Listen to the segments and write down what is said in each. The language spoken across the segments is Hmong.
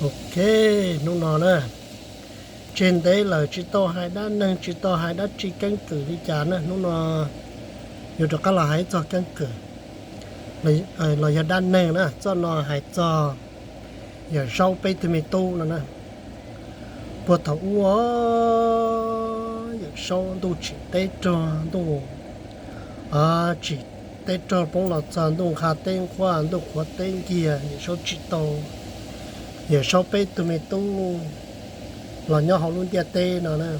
Ok, hnub no na, tseg ntev lawm tsis tau hais dab neeg, tsis tau hais dab tsi keeb kwm li cas na. Hnub no yuav rov qab los hais ib txog keeb kwm los yog dab neeg na. Txoj no hais txog Yawm Saub peb tug me tub no na. Puag thaum ub, Yawm Saub ntuj tsim teb rog, ntuj tsim teb rog poob los txog ntuj nqha teb nquaj, ntuj qhuav teb nkiag, Yawm Saub tsim tau, Yawm Saub peb tug me tub los nyob hauv lub ntiaj teb no na.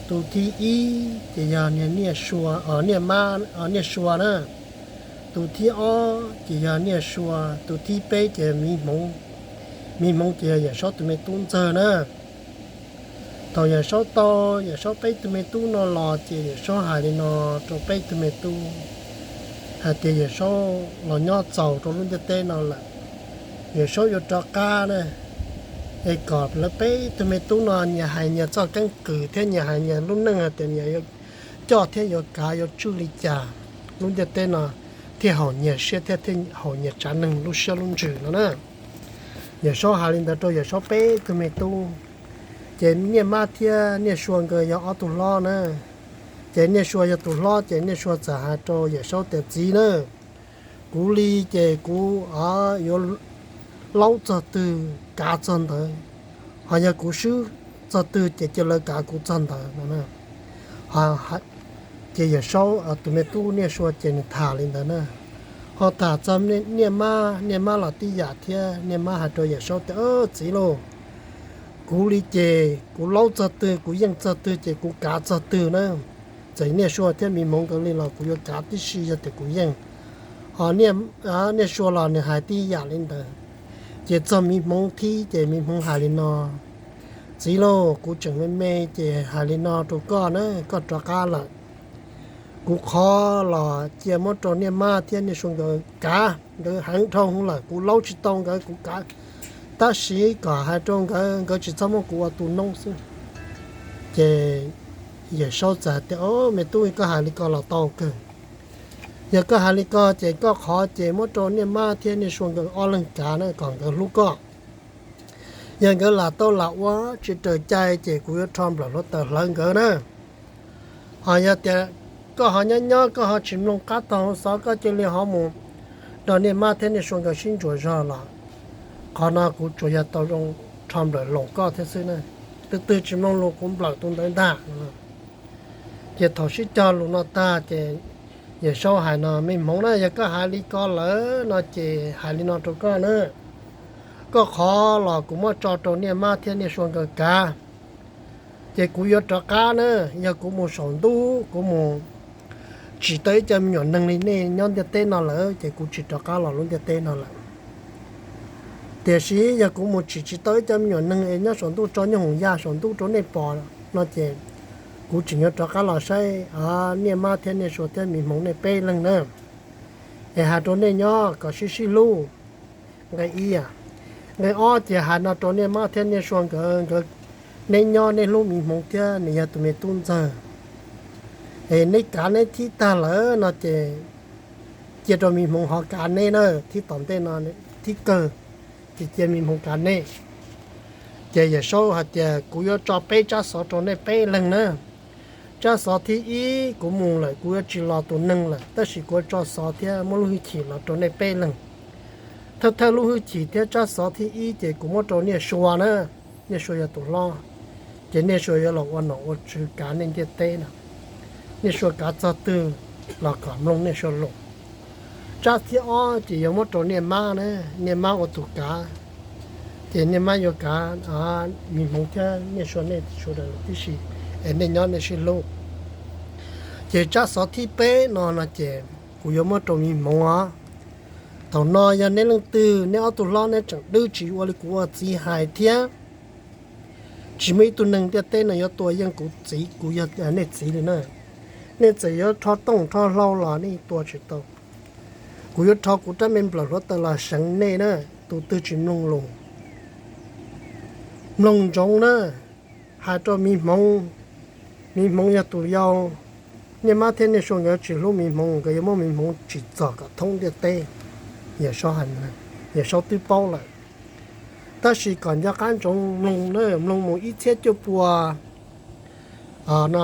Tus thib ib ces yog niaj, Niaj Sua na. Tus thib ob ces yog Niaj Sua, tus thib peb ces yog Miv Hmoov. Miv Hmoov ces yog Yawm Saub tus me tub ntxawg na. Thaum Yawm Saub tau Yawm Saub peb tug me tub no los ces Yawm Saub hais li no rau peb tug me tub hais tias Yawm Saub los nyob txaus rau lub ntiaj teb no lawm, Yawm Saub yuav rov qab na. Es kom lawv peb tug me tub no nyias hais nyias txoj keeb kwm thiab nyias hais nyias lub neej hais tias nyias yuav coj thiab yuav kav yuav tswj li cas lub ntiaj teb no thiaj haum nyias siab thiab thiaj haum nyias tsav neeg lub siab lub ntsws no na. Yawm Saub hais li ntawd rau Yawm Saub peb tug me tub. Ces Niaj Mab thiab Niaj Sua nkawd yog ob tug hlob na. Ces Niaj Sua yog tus hlob ces Niaj Sua txawm hais rau Yawm Saub tias, Txiv na, kuv li ces kuv yuav laub txog twg kav txog ntawd, ho yog kuv swb txog twg ces cia lawv kav kuv txog ntawd no. Ces Yawm Saub tus me tub Niaj Sua ces nws tham li ntawd na. Ho tham txog Niaj Mab, Niaj Mab los tib yam thiab, Niaj Mab hais rau Yawm Saub tias, Txiv lauj, kuv li ces kuv laub txog twg kuv yeej txog twg ces kuv kav txog twg na. Txawm Niaj Sua thiab Miv Hmoov nkawd li los kuv yuav kav tib si yog tias kuv yeej. Ho Niaj Sua los nws hais tib yam li ntawd. Ces txog Miv Hmoov thib ces Miv Hmoov hais li no, Txiv lauj, kuv tseem me me ces hais li no rau koj na, koj rov qab lawm, kuv qhov los cia muab rau Niaj Mab thiab Niaj Sua nkawd kav, nkawd heev dhau lawm, kuv laub tsis tau nkawd kuv kav. Tab sis kom hais rau nkawd, nkawd tsis txhob muab kuv ua tu noob xwb. Ces Yawm Saub txawm hais tias, Au, me tub, koj hais li ko los tau kawg. Yog koj hais li ko ces koj qhov ces muab rau Niaj Mab thiab Niaj Sua nkawd ob leeg kav na kom nkawd hlub koj. Yog nkawd lam tau lam ua tsis raws cai ces kuv yuav rho nplawm hluav taws hlawv nkawd na. Ho yog tias koj ho nyob nyob koj ho tsis mloog qab tog hauv xov, koj cia li ho mus nrog Niaj Mab thiab Niaj Sua nkawd sib ntsuas zog los qhov no kuv tsuas yog tau zoo rho nplawm loos koj thiab xwb na. Tus twg tsis mloog lus kuv nplawm tus ntawd ntag. Ces thaum sib cog lus no tag ces Yawm Saub hais no, Me Hmoov na, yog koj hais li ko lawm no ces hais li no rau koj na, koj qhov los kuv muab tso rau Niaj Mab thiab Niaj Sua nkawd kav. Ces kuv yuav rov qab na, yog kuv mus saum ntuj kuv mus tsim tau ib co me nyuam neeg li nej nyob ntiaj teb no lawm ces kuv tsis rov qab los lub ntiaj teb no lawm. Tiam sis yog kuv mus tsim tsis tau ib co me nyuam neeg es nyob saum ntuj tso nyooj hoom yaj saum ntuj rau nej pom no ces kuv tseem yuav rov qab los saib Niaj Mab thiab Niaj Sua thiab Me Hmoov nej peb leeg na. Es hais rau nej nyob kom sib sib hlub. Nqe ib, nqe ob ces hais no rau Niaj Mab thiab Niaj Sua nkawd, nkawd, neb nyob neb hlub Me Hmoov thiab nws yog tus me tub ntxawg. Es neb kav neb thib tag lawm no ces cia rau Me Hmoov ho kav neb na, thib tom ntej no, thib kawg ces cia Me Hmoov kav neb. Ces Yawm Saub hais tias kuv yuav tso peb tsab xov rau nej peb leeg na. Tsab xov thib ib kuv mus lawm kuv yuav tsis los tus neeg lawm, tab sis kuv yuav tso xov thiab muab lub hwj chim los rau nej peb leeg. Thawj thawj lub hwj chim thiab tsab xov thib ib ces kuv muab rau Niaj Sua na, Niaj Sua yog tus hlob, ces Niaj Sua yuav los ua nom ua tswv kav nej ntiaj teb no. Niaj Sua kav txog twg los kom mloog Niaj Sua lus. Tsab thib ob ces yuav muab rau Niaj Mab na, Niaj Mab ua tus kav, ces Niaj Mab yuav kav Me Hmoov thiab Niaj Sua nej sawv daws tib si, es nej nyob nej sib hlub. Ces tsab xov thib peb no no ces kuv yuav muab rau Me Hmoov os. Thaum no yog neb leej twg, neb ob tug hlob neb tseem dwb tsis ua li kuv ua txiv hais thiab, tsis muaj ib tug neeg ntiaj teb no yuav tua yeej kuv txiv, kuv yog nej txiv li na. Nej txawm yuav rho tooj rho hlau los nej tua tsis tau. Kuv yuav rho kuv rab me nplawm hluav taws los seev nej na, tus twg tsis mloog lus. Mloog ntsoov na, hais rau Me Hmoov, Me Hmoov yog tus yau, Niaj Mab thiab Niaj Sua nkawd tsis hlub Me Hmoov, nkawd yuav muab Me Hmoov tsim txom kom thoob ntiaj teb. Yawm Saub hais, Yawm Saub twb paub lawm. Tab sis kom nco qab ntsoov mloog na, mloog mus ib txhiab cuaj pua, no,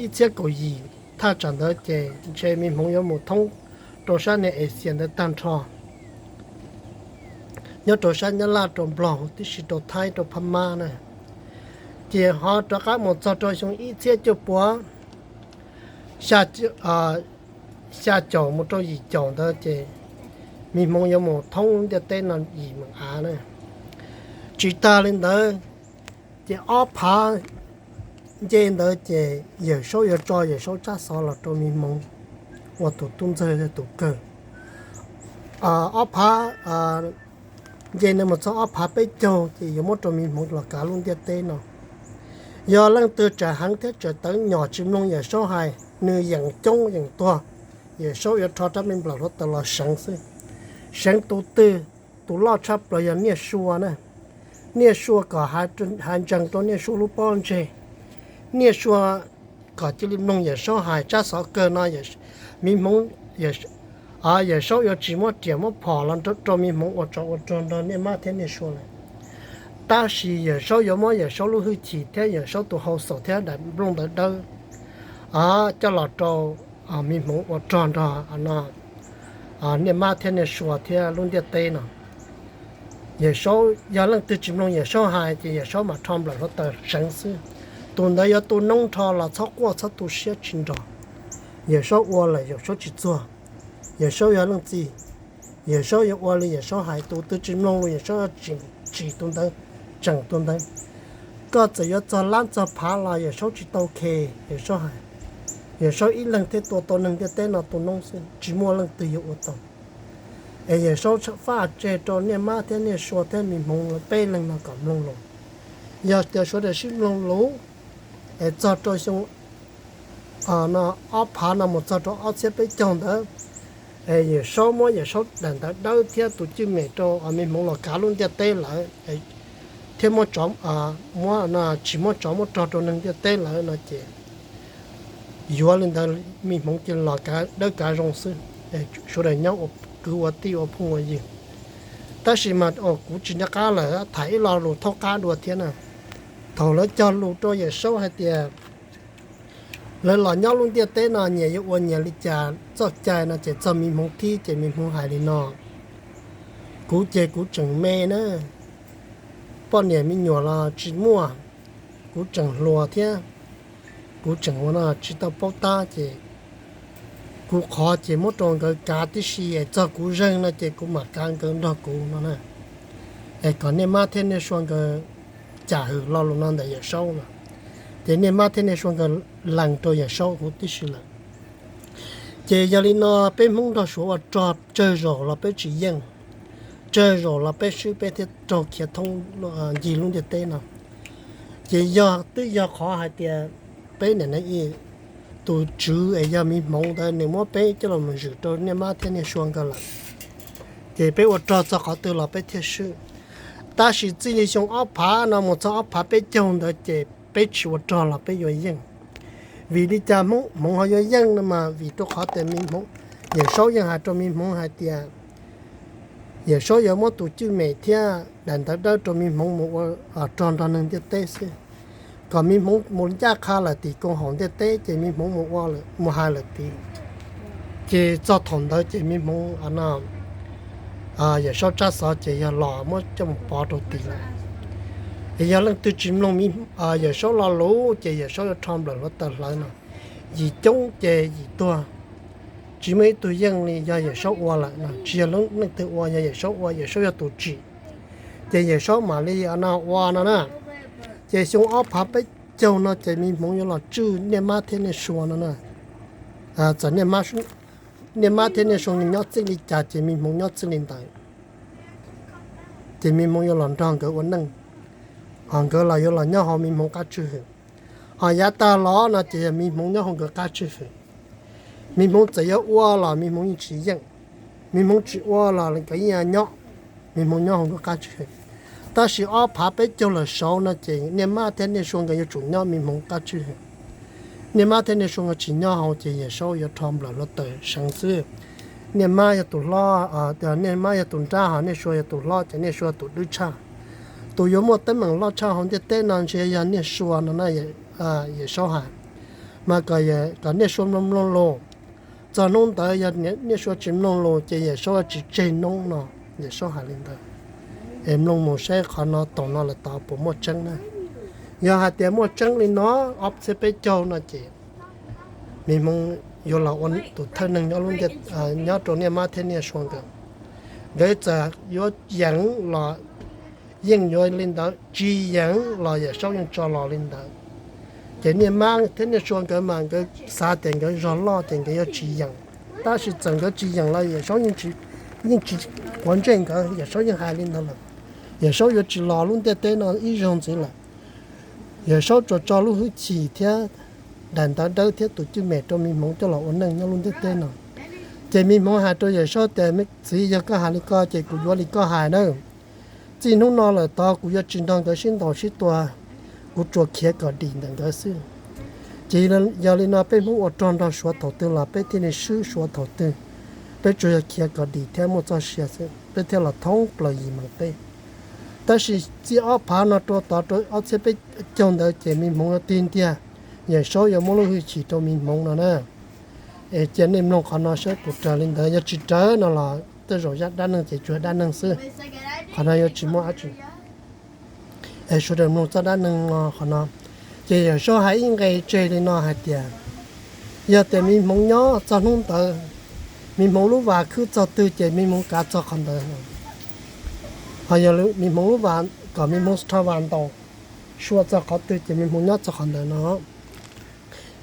ib txhiab kaum yim thaj tsam ntawd ces ntshe mi hmoov yuav mus thoob rau sab niag Asia ntawd tag nrho, nyob rau sab Nyab Laj, rau Nplog, tib si rau Thaib, rau Phab Mab na. Ces ho rov qab mus txog rau xyoo ib txhiab cuaj pua xya caum mus rau yim caum ntawd ces mi hmoov yuav mus thoob lub ntiaj teb no yim meem av na. Tsis tag li ntawd, ces ob phav nce ntawd ces Yawm Saub yuav tso Yawm Saub tsab xov los rau mi hmoov ua tus tub ntxawg tus kawg. Ob phav nce ntawd mus txog ob phav peb caug ces yuav muab rau mi hmoov los kav lub ntiaj teb no. Yog leej twg tseem heev thiab tseem tawv nyom tsis mloog Yawm Saub hais, nws yeem coob yeem tuag, Yawm Saub yuav rho rab me nplaim hluav taws los seev xwb. Seev tus twg? Tus loj tshaj plaws yog Niaj Sua na. Niaj Sua kom hais ntsees rau Niaj Sua lub pob ntseg. Niaj Sua kom cia li mloog Yawm Saub hais tsab xov kawg no, mi hmoov, Yawm Saub yuav tsis muab riam muab phom los rau mi hmoov ua tsov ua rog nrog Niaj Mab thiab Niaj Sua lawm. Tab sis Yawm Saub yuav muab Yawm Saub lub hwj chim thiab Yawm Saub tus hau xaum thiab daim nplooj ntawv dawb coj los rau mi hmoov ua rog nrog Niaj Mab thiab Niaj Sua thiab lub ntiaj teb no. Yawm Saub, yog leej twg tsis mloog Yawm Saub hais ces Yawm Saub mam rho nplaim hluav taws seev xwb. Tus ntawd yuav tu noob nrho los txhob quaj txhob tu siab tsis nrog. Yawm Saub ua lawm Yawm Saub tsis txuag, Yawm Saub yog leej txiv. Yawm Saub yuav ua li Yawm Saub hais, tus twg tsis mloog los Yawm Saub yuav tsim tus ntawd, tseem tus ntawd. Koj txawm yuav txog lab txog phav los Yawm Saub tsis tau khes Yawm Saub hais. Yawm Saub ib leeg thiaj tua tau neeg ntiaj teb no tu noob xwb, tsis muaj leej twg yuav ua tau. Es Yawm Saub faj tseg rau Niaj Mab thiab Niaj Sua thiab mi hmoov peb leeg no kom mloog lus. Yog tias sawv daws sib mloog lus, es txog rau xyoo ob phav no mus txog rau ob txhiab peb caug ntawd, es Yawm Saub muab Yawm Saub daim ntawv dawb thiab tus cwj mem rau mi hmoov los kav lub ntiaj teb lawm, thiab muab, muab, tsis muab tsov muab rog rau neeg ntiaj teb lawm no ces yuav li ntawd, mi hmoov cia li los dawb kav zoo xwb, sawv daws nyob ua kwv ua tij ua phooj ua ywg. Tab sis mas kuv tsis nco qab lawm, tham ib lo lus thaub qab dua thiab na. Thaum lawv cog lus rau Yawm Saub hais tias lawv los nyob lub ntiaj teb no nyias yuav ua nyias li cas txoj cai no ces txog mi hmoov thib ces mi hmoov hais li no: Kuv ces kuv tseem me na, poj niam me nyuam los tsis muaj, kuv tseem hluas thiab, kuv tseem ua no tsis tau paub tab ces kuv qhov ces muab rau nkawd kav tib si es txog kuv zeeg no ces kuv mam kav nkawd nrog kuv no na. Es kom Niaj Mab thiab Niaj Sua nkawd cam hwm lo lus no ntawm Yawm Saub no, ces Niaj Mab thiab Niaj Sua nkawd lees rau Yawm Saub huv tib si lawm. Ces yog li no peb Hmoob nrog Suav ua rog tsawg zaum los peb tsis yeej, tsawg zaum los peb swb peb thiaj raug khiav thoob ncig lub ntiaj teb no. Ces yog twb yog qhov hais tias peb niam tus tswv es yog mi hmoov ntawd nws muab peb coj los mus zwm rau Niaj Mab thiab Niaj Sua nkawd lawm, ces peb ua rog txog qhov twg los peb thiaj swb. Tab sis txij li xyoo ob phav no mus txog ob phav peb caug ntawd ces peb tsis ua rog los peb yuav yeej. Vim li cas hmoov ho yuav yeej no mas vim rau qhov tias mi hmoov, Yawm Saub yeej hais rau mi hmoov hais tias Yawm Saub yuav muab tus cwj mem thiab daim ntawv dawb rau mi hmoov mus ua rog nrog neeg ntiaj teb xwb. Kom mi hmoov mus ncaj qha lawm tim koom haum ntiaj teb ces mi hmoov mus ua, mus hais lawm tid. Ces txog thaum ntawd ces mi hmoov no, Yawm Saub tsab xov ces yog los muab coj mus pov rau tid lawm. Es yog leej twg tsis mloog Yawm Saub lo lus ces Yawm Saub yuav rho nplaim hluav taws hlawv no, yim coob ces yim tuag, tsis muaj ib tug yeej li. Yog Yawm Saub ua lawm no, tsis yog leej twg ua, yog Yawm Saub ua, Yawm Saub yog tus tsim, ces Yawm Saub mam li no ua no na. Ces xyoo ob phav peb caug no ces mi hmoov yuav los tswj Niaj Mab thiab Niaj Sua no na. Txawm Niaj Mab thiab Niaj Sua nyob txij li cas ces mi hmoov nyob txij li ntawd. Ces mi hmoov yuav los nrog nkawd ua neej, ho nkawd los yuav los nyob hauv mi hmoov qab tswj hwm. Ho yav tag los no ces yog mi hmoov nyob hauv nkawd qab tswj hwm. Mi hmoov txawm yuav ua los mi hmoov yeej tsis yeej, mi hmoov tsis ua los nkawd yeej nyob, mi hmoov nyob hauv nkawd qab tswj hwm. Tab sis ob phav peb caug lawm saud no ces Niaj Mab thiab Niaj Sua nkawd yuav tsum nyob mi hmoov qab tswj hwm. Niaj Mab thiab Niaj Sua nkawd tsis nyob hauv ces Yawm Saub yuav rho nplaim hluav taws seev xwb. Niaj Mab yog tus hlob, Niaj Mab yog tus nrab, ho Niaj Sua yog tus hlob ces Niaj Sua tus dwb tshaj. Tus yuav muaj teeb meem loj tshaj hauv ntiaj teb no ntshe yog Niaj Sua no na, Yawm Saub hais. Mas kom Niaj Sua mloog mloog lus. Txog hnub ntawd yog Niaj Sua tsis mloog lus ces Yawm Saub tsis tseg noob no. Yawm Saub hais li ntawd. Es mloog mus saib qhov no toom no lawm tod puas muaj tseeb na. Yog hais tias muaj tseeb li no, ob txhiab peb caug no ces me hmoob yuav los ua tus thawj neeg nyob, nyob rau Niaj Mab thiab Niaj Sua nkawd. Nkawd txawm yuav yeem los yeej yuav li ntawd, tsis yeem los Yawm Saub yeej tso los li ntawd. Ces Niaj Mab thiab Niaj Sua nkawd mas nkawd xav tias nkawd zog loj ces nkawd yuav tsis yeem. Tab sis txawm nkawd tsis yeem los Yawm Saub yeej tsis quav ntsej nkawd, Yawm Saub yeej hais li ntawd lawm. Yawm Saub yuav tsis los lub ntiaj teb no ib zaug ntxiv lawm. Yawm Saub tsuas tso lub hwj chim thiab daim ntawv dawb thiab tus cwj mem rau me hmoov coj los ua neej nyob lub ntiaj teb no. Ces me hmoov hais rau Yawm Saub tias, Txiv, yog koj hais li ko ces kuv yuav li koj hais na. Txij hnub no lawm tod kuv yuav tsis nrog nkawd sib ntaus sib tua, kuv tsuas khiav kom dim ntawm nkawd xwb. Ces yog li no peb hmoob ua rog nrog Suav thaum twg los peb thiaj li swb Suav thaum twg. Peb tsuas yog khiav kom dim thiab muaj txoj sia xwb peb thiaj los thoob plaws yim meem teb. Tab sis txij ob phav no rau tod rau ob txhiab peb caug ntawd ces me hmoov yuav tig ntiag, Yawm Saub yuav muab lub hwj chim rau me hmoov no na. Es cia nej mloog qhov no saib puas raws li ntawd, yog tsis raws no los tej zaum zaj dab neeg ces tsuas dab neeg xwb. Qhov no yuav tsis muaj dab tsi. Es sawv daws mloog txoj dab neeg no qhov no. Ces Yawm Saub hais ib nqe tseg li no hais tias, yog tias me hmoov nyob txog hnub ntawd, me hmoov lub vas khwb txog twg ces me hmoov kav txog qhov ntawd. Ho yog me hmoov lub vas, kom me hmoov rho vas ntaus sua txog qhov twg ces me hmoov nyob txog qhov ntawd no.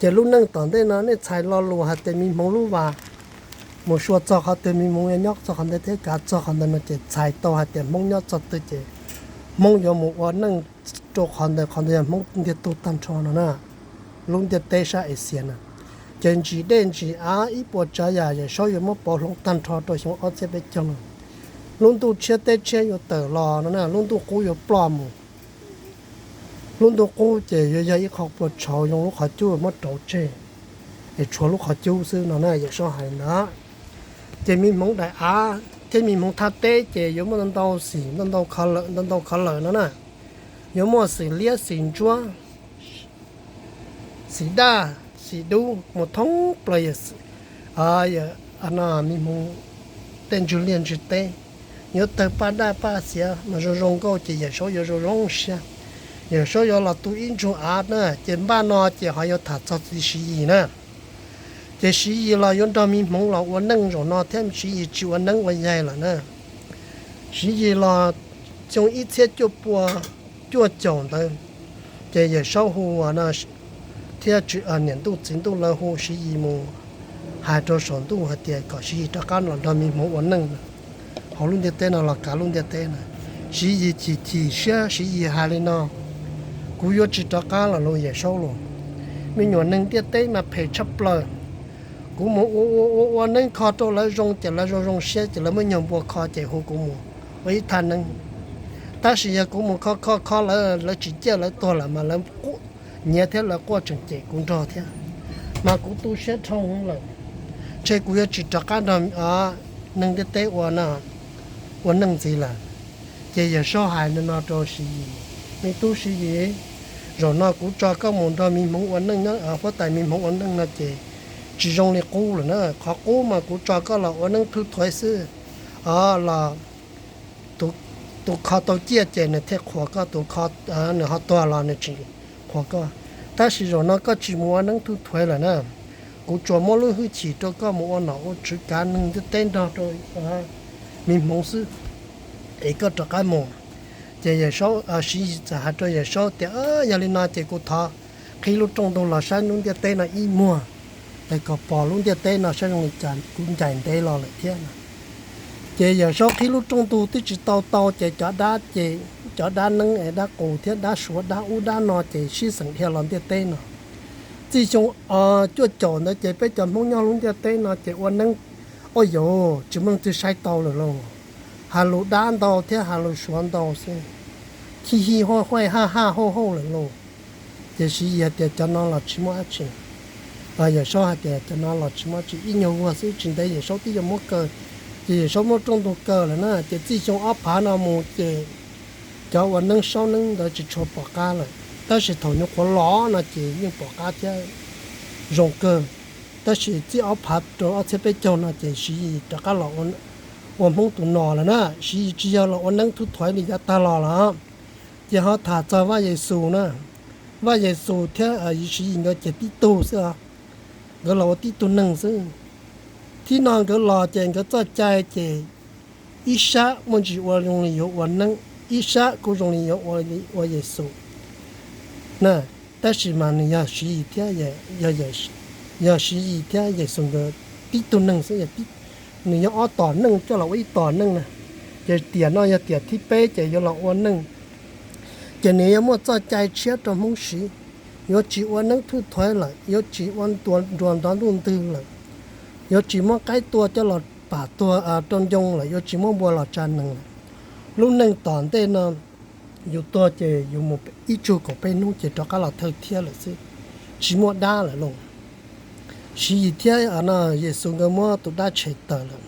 Ces lub neej tom ntej no nej txhais lo lus hais tias me hmoov lub vas mus sua txog qhov twg me hmoov yuav nyob txog qhov ntawd thiab kav txog qhov ntawd no ces txhais tau hais tias hmoob nyob txog twg ces hmoob yuav mus ua neej rau qhov ntawd, qhov ntawd yog hmoob ntiag tug tag nrho no na. Lub ntiaj teb sab Axias na, ces ntsis dej ntsis av ib puas tsav yam Yawm Saub yuav muab pauv hloov tag nrho rau xyoo ob txhiab peb caug no. Lub ntuj tshiab teb tshiab yuav tawm los no na, lub ntuj qub yuav ploj mus. Lub ntuj qub ces yuav yog ib qho puas tshauv zoo lub qhov cub muab rauv tseg, es tshuav lub qhov cub xwb no na, Yawm Saub hais li ntawd. Ces me hmoov daim av thiab me hmoov thaj teb ces yuav muaj ntau ntau xim, ntau ntau kho lawm, ntau ntau kho lawm no na. Yuav muaj xim liab xim ntsuab, xim daj, xim dub mus thoob plaws me hmoov tej ntsws liaj ntsws teb. Yuav tawg paj daj paj xiav mas zoo zoo nkauj ces Yawm Saub yuav zoo zoo siab. Yawm Saub yuav los tu ib ntsug av na, ces npaj no ces ho yuav tham txog txiv Siv Yis na. Ces Siv Yis los yuav nrog me hmoov los ua neej zaum no thiab, Siv Yis tsis ua neeb ua yaig lawm na. Siv Yis los xyoo ib txhiab cuaj pua cuaj caum ntawd, ces Yawm Saub hu thiab niam ntuj txiv ntuj lawv hu Siv Yis mus hais rau saum ntuj hais tias kom Siv Yis rov qab los nrog me hmoov ua neej hauv lub ntiaj teb no los kav lub ntiaj teb na. Siv Yis chim chim siab, Siv Yis hais li no, kuv yuav tsis rov qab los lauj Yawm Saub lauj. Me nyuam neeg ntiaj teb mas phem tshaj plaws. Kuv mus ua ua ua ua neeb kho rau lawv zoo ces lawv zoo zoo siab ces lawv muab nyuag npua kho ces hu kuv mus ua ib thaj neeb. Tab sis yog kuv mus kho kho kho lawv, lawv tsis ciaj lawv tuag lawm mas lawv nyiav thiab lawv quaj tseem cem kuv nrog thiab, mas kuv tu siab dhau lawm. Ntshe kuv yuav tsis rov qab nrog neeg ntiaj teb ua neej ntxiv lawm. Ces Yawm Saub hais li no rau Siv Yis, me tub Siv Yis, zaum no kuv tso koj mus nrog me hmoov ua neej, huab tais me hmoov ua neej no ces tsis zoo li qub lawm na. Qhov qub mas kuv tso koj los ua neeb thwj thuav xwb, los tus kho tau ciaj ces nws thiaj qhuas koj, tus kho nws ho tuag los nws tsis qhuas koj. Tab sis zaum no koj tsis mus ua neeb thwj thuav lawm na, kuv tsuas muab lub hwj chim rau koj mus ua nom ua tswv kav neeg ntiaj teb nrog rau me hmoov xwb, es koj rov qab mus. Ces Siv Yis txawm hais rau Yawm Saub tias, yog li no ces kuv thov qhib lub rooj ntug los saib lub ntiaj teb no ib muag, es kom pom lub ntiaj teb no saib zoo li cas kuv ncaim ntev los lawm thiab no. Ces Yawm Saub qhib lub rooj ntug twb tsis tau tau ces cov dab, ces cov dab neeb es dab qus thiab dab suav dab ub dab no ces sib xeem dhia los ntiaj teb no. Txij xyoo cuaj caum ntawd ces peb cov hmoob nyob lub ntiaj teb no ces ua neeb, ua yus tsis muaj leej twg saib tau lawm lauj. Has lus dab ntau thiab has lus suav ntau xwb, chij hij huaj huaj haj haj hauj hauj lawm lauj. Ces Siv Yis tias cov no los tsis muaj dab tsi. Yawm Saub hais tias cov no los tsis muaj dab tsi, ib nyuag vuag xwb tsis ntev Yawm Saub twb yuav muab kaw. Ces Yawm Saub muab rooj ntug kaw lawm na, ces txij xyoo ob phav no mus ces cov ua neeb saub neeb ntawd tsis tshua pom qab lawm, tab sis thaum nyuam qhuav los no ces yeej pom qab thiab zoo kawg. Tab sis txij ob phav rau ob txhiab peb caug no ces Siv Yis rov qab los ua Hmoob tus nom lawm na. Siv Yis tsis yog los ua neeb thub thuaiv li yav tag los lawm. Ces ho tham txog Vaj Yes Xus na, Vaj Yes Xus thiab Siv Yis nkawd ces tib tug xwb os, nkawd los ua tib tug neeg xwb. Thib no nkawd los ces nkawd txoj cai ces ib sab muaj ntsis ua zoo li yuav ua neeb, ib sab kuj zoo li yuav ua Yes Xus na. Tab sis mas nws yog Siv Yis thiab, yog Siv Yis thiab Yes Xus nkawd tib tug neeg xwb, nws yog ob tom neej coj los ua ib tom neej na. Ces tiam no yog tiam thib peb ces yuav los ua neej. Ces nws yuav muaj txoj cai tshiab rau Hmoob siv, yuav tsis ua neeb thub thuaiv lawm, yuav tsis ua nruas nrov ntuj ntwg lawm, yuav tsis muab qaib tua coj los pam tuag rau ncoo lawm, yuav tsis muab npua los tsa nees lawm. Lub neej tom ntej no yus tuag ces yus mus ib tsug kaum peb hnub ces rov qab los thawj thiab lawm xwb, tsis muaj dab lawm lauj. Siv Yis thiab Yes Xus nkawd muab tus dab tshem tawm lawm.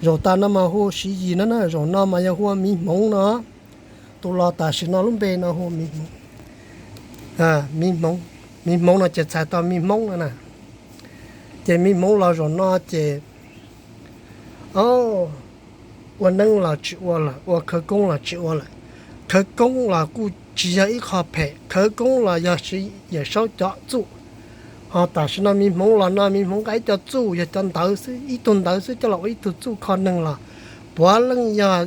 Zaum tas no mas hu Siv Yis no na, zaum no mas yog hu ua Miv Hmoov no. Tus los tam sim no lub npe no hu ua Miv Hmoov. Miv Hmoov, Miv Hmoov no ces txhais tau Miv Hmoov no na. Ces Miv Hmoov los zaum no ces ua neeb los tsis ua lawm, ua khawv koob los tsis ua lawm. Khawv koob los kuj tsis yog ib qho phem, khawv koob los yog Siv Yis Saub cov txuj. Ho tam sim no Miv Hmoov los no Miv Hmoov nqa ib co txuj, yog cov ntawv xwb, ib tug ntawv xwb coj los ua ib tug txuj kho neeg los puav leej yog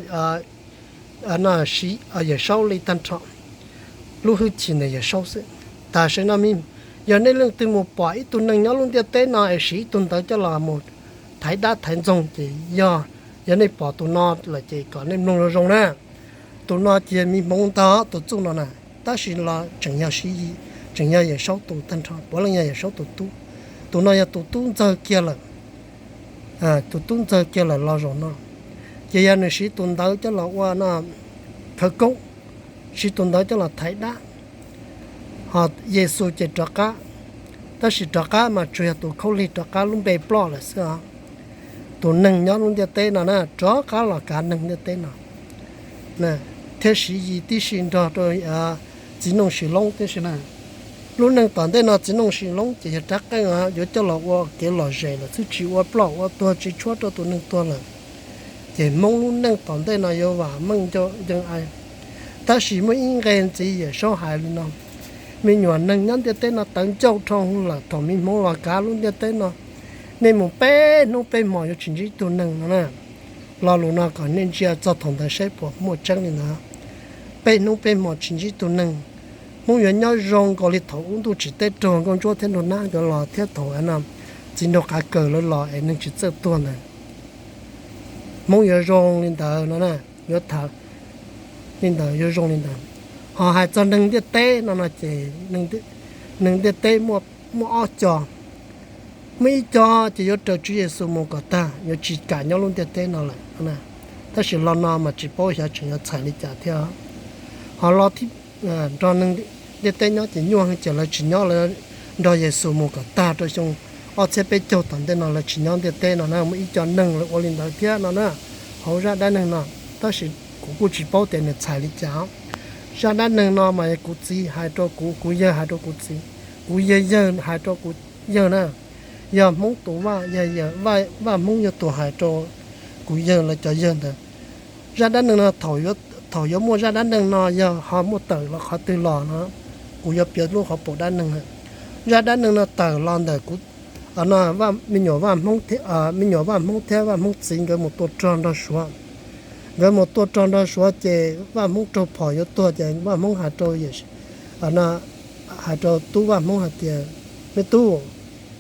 Yawm Saub li tag nrho, lub hwj chim ntawm Yawm Saub xwb. Tam sim no yog nej leej twg mus pom ib tug neeg nyob lub ntiaj teb no es siv ib tug ntawv coj los mus thaiv dab thaiv ntxoog ces yog, yog nej pom tus no lawm ces kom nej mloog zoo zoo na. Tus no ces Miv Hmoov ntag tus txuj no na, tab sis los tseem yog Siv Yis, tseem yog Yawm Saub tus tag nrho, puav leej yog Yawm Saub tus tub. Tus no yog tus tub ntxawg kiag lawm, tus tub ntxawg kiag lawm los zaum no. Ces yog nws siv tus ntawv coj los ua no khawv koob, siv tus ntawv coj los thaiv dab. Ho Yes Xus ces rov qab, tab sis rov qab mas tsuas yog tus khaub lig rov qab lub npe ploj lawm xwb os. Tus neeg nyob lub ntiaj teb no na rov qab los kav neeg ntiaj teb no, thiab Siv Yis tib si nrog rau Txiv Nooj Sim Loob tib si na. Lub neej tom ntej no Txiv Nooj Sim Loob ces yog rab qeej yuav coj los ua kev lom zem lawm xwb, tsis ua ploj ua tuag tsis tshuab rau tus neeg tuag lawm. Ces Hmoob lub neej tom ntej no yuav vam meej ncaj ncees. Tab sis muaj ib nqe ntxiv Yawm Saub hais li no, me nyuam neeg nyob ntiaj teb no tawv ncauj dhau lawm, thaum me Hmoob los kav lub ntiaj teb no, nej mus peb hnub peb hmos yuav tsis ntsib ib tug neeg no na. Lo lus no kom nej ntsia txog thaum ntawd saib puas muaj tseeb li ntawd. Peb hnub peb hmos tsis ntsib tus neeg, Hmoob yuav nyob zoo nkaus li thaum ub ntuj tsim teb raug Nkauj Ntsuab thiab Nraug Nab nkawd los thiab thaum no Txiv Nraug Qav Kaws lawv los es neeg tsis txawj tuag ntawd. Hmoob yuav zoo li ntawd no na, yuav tham li ntawd yuav zoo li ntawd. Ho hais txog neeg ntiaj teb no no ces neeg ntiaj teb muaj ob co. Muaj ib co ces yuav raws Tswv Yexus mus kom tag, yuav tsis kam nyob lub ntiaj teb no lawm. Tab sis lo no mas tsis paub xyov tseem yuav txhais li cas thiab. Ho lo nrog neeg ntiaj teb nyob ces nyuaj heev ces lawv tsis nyob, lawv nrog Yexus mus kom tag rau xyoo ob txhiab peb caug tom ntej no lawv tsis nyob ntiaj teb no na. Muaj ib co neeg lawv ua li ntawd thiab no na, hauv zaj dab neeg no. Tab sis kuv kuj tsis paub tias nws txhais li cas. Zaj dab neeg no mas kuv txiv hais rau kuv, kuv yawg hais rau kuv txiv, kuv yawg yawg hais rau kuv yawg na. Yog Hmoob tus vaj, yog Vaj Hmoob yog tus hais rau kuv yawg lawv cov yawg ntawd. Zaj dab neeg no, thaum yuav muaj zaj dab neeg no yog ho muaj tawm los qhov twg los no, kuv yuav piav lub hauv paus dab neeg. Zaj dab neeg no tawm los ntawm kuv, me nyuam Vaj Hmoob, me nyuam Vaj Hmoob thiab Vaj Hmoob txiv nkawd mus tua rog nrog Suav. Nkawd mus tua rog nrog Suav ces Vaj Hmoob raug phom yuav tuag ces Vaj Hmoob hais rau, hais rau tub Vaj Hmoob hais tias, me tub,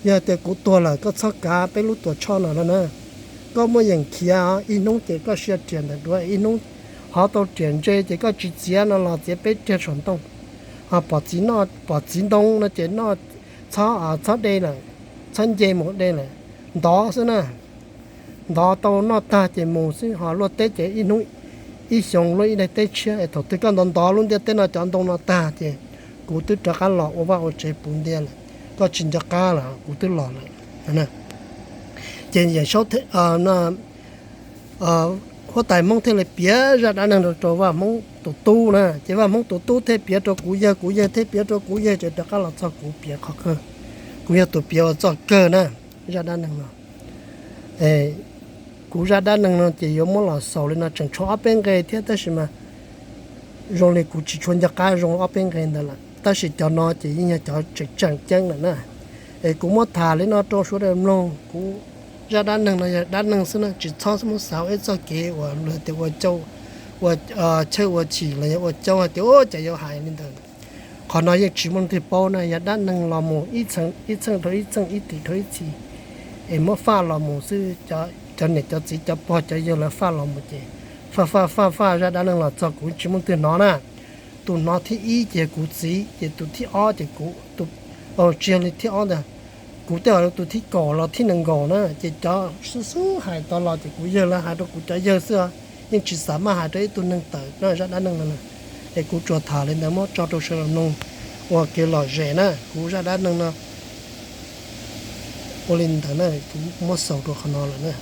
yog tias kuv tuag lawm koj txhob kav peb lub Tuam Tshoj no no na. Koj muaj yeem khiav, ib hnub ces koj sia riam ntawm duav, ib hnub hov tau riam ntse ces koj tsis txiav no los txiav peb riag saum ntoo. Ho pom txiv ntoo no ces noj, txhob, txhob de lawm, txhob nce mus de lawm, ntov xwb na. Ntov tau noj tag ces mus xwb, ho luaj teb ces ib hnub ib xyoos luaj ib daim teb tshiab es thaum twg koj ntov ntov lub ntiaj teb no cov ntoo no tag ces kuv twb rov qab los ua vaj ua tsev puv ntiag lawm, koj tsis nco qab lawm kuv twb los lawm. Ces Yawm Saub, huab tais Hmoob thiaj li piav zaj dab neeg rau Vaj Hmoob tus tub na, ces Vaj Hmoob tus tub thiaj piav rau kuv yawg, kuv yawg thiaj piav rau kuv yawg, ces rov qab los txog kuv piav qhov kawg. Kuv yog tus piav uas txoj kawg na, zaj dab neeg no. Kuv zaj dab neeg no ces yuav muab los xaus li no tseem tshuav ob peb nqe thiab, tab sis mas zoo li kuv tsis tshua nco qab zoo ob peb nqe ntawd lawm, tab sis cov no ces yeej yog cov tseem tseem ceeb lawm na. Es kuv muab tham li no rau sawv daws mloog, kuv zaj dab neeg no yog dab neeg xwb na, tsis txhob muab xav ib txoj kev uas luag tias ua, ua chawj ua chim los yog ua caub hais tias ua cas yuav hais li ntawd. Qhov no yeej tsis muaj leej twg paub na, yog dab neeg los mus ib txheej dhau ib txheej, ib txhis dhau ib txhis, es muab faj los mus xwb. Cov niam cov txiv cov pog cov yawg lawv faj los mus ces faj faj faj faj zaj dab neeg los txog kuv tsis muaj leej twg hnov na. Tus hnov thib ib ces kuv txiv, ces tus thib ob ces kuv, tsis yog li thib ob ntag, kuv tej zaum tus thib kaum los thib nees nkaum na, ces cov xub xub hais tau los ces kuv yawg lawv hais rau kuv cov yawg xwb, yeej tsis xav maj hais rau ib tug neeg tawm zaj dab neeg no na. Es kuv tsuas tham li ntawd muab tso rau sawv daws mloog ua kev lom zem na, kuv zaj dab neeg no ua li ntawd na, kuv muab xaus rau qhov no lawm na.